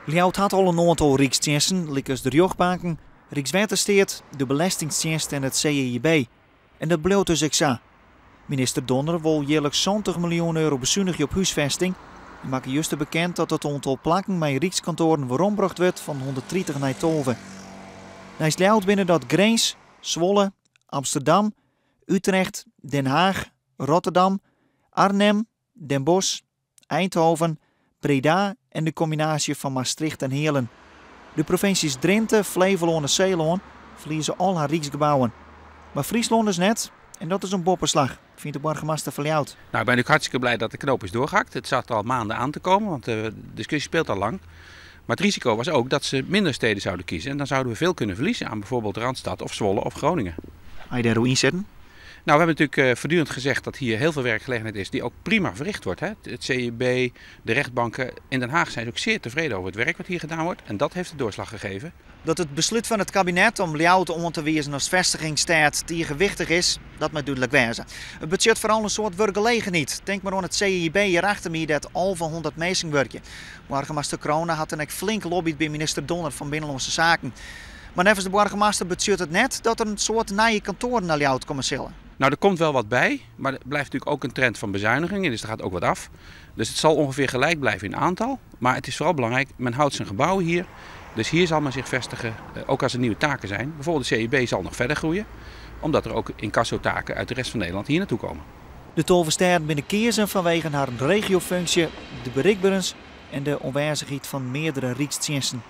Ljouwert hat al in oantal rykstsjinsten, lykas de rjochtbanken, Rykswettersteat, de Belestingtsjinst en it CJIB. En dat bliuwt dus ek sa. Minister Donner wol jierliks 70 miljoen euro besunigje op húsfesting en makke juster bekend dat it oantal plakken mei rykskantoaren werombrocht wurdt fan 130 nei 12. Neist Ljouwert binne dat Grins, Zwolle, Amsterdam, Utrecht, Den Haag, Rotterdam, Arnhem, Den Bosch, Eindhoven, Breda en de kombinaasje fan Maastricht en Heerlen. De provinsjes Drinte, Flevolân en Seelân ferlieze al har ryksgebouwen. Mar Fryslân dus net en dat is in boppeslach, fynt de boargemaster fan Ljouwert. Nou, ik ben natuurlijk hartstikke blij dat de knoop is doorgehakt. Het zat al maanden aan te komen, want de discussie speelt al lang. Maar het risico was ook dat ze minder steden zouden kiezen. En dan zouden we veel kunnen verliezen aan bijvoorbeeld Randstad of Zwolle of Groningen. Ha je dêr oer ynsetten? Nou, we hebben natuurlijk voortdurend gezegd dat hier heel veel werkgelegenheid is die ook prima verricht wordt. Hè? Het CJIB, de rechtbanken in Den Haag zijn ook zeer tevreden over het werk wat hier gedaan wordt. En dat heeft de doorslag gegeven. Dat it beslút fan it kabinet om Ljouwert oan te wizen as fêstigingsstêd tige wichtich is, dat moat dúdlik wêze. It betsjut foaral in soad wurkgelegenheid. Tink mar oan it CJIB hjir achter my dêr't 1100 minsken wurkje. Boargemaster Crone hat dan ek flink lobbyd by minister Donner fan Binnenlânske Saken. Mar neffens de boargemaster betsjut it net dat der in soad nije kantoaren nei Ljouwert komme sille. Nou, der komt wel wat bij, maar er blijft natuurlijk ook een trend van bezuinigingen, dus er gaat ook wat af. Dus het zal ongeveer gelijk blijven in aantal. Maar het is vooral belangrijk, men houdt zijn gebouwen hier. Dus hier zal men zich vestigen, ook als er nieuwe taken zijn. Bijvoorbeeld de CJIB zal nog verder groeien, omdat er ook incassotaken uit de rest van Nederland hier naartoe komen. De 12 stêden binne keazen fanwegen harren regiofunksje, de berikberens en de oanwêzichheid fan meardere rykstsjinsten.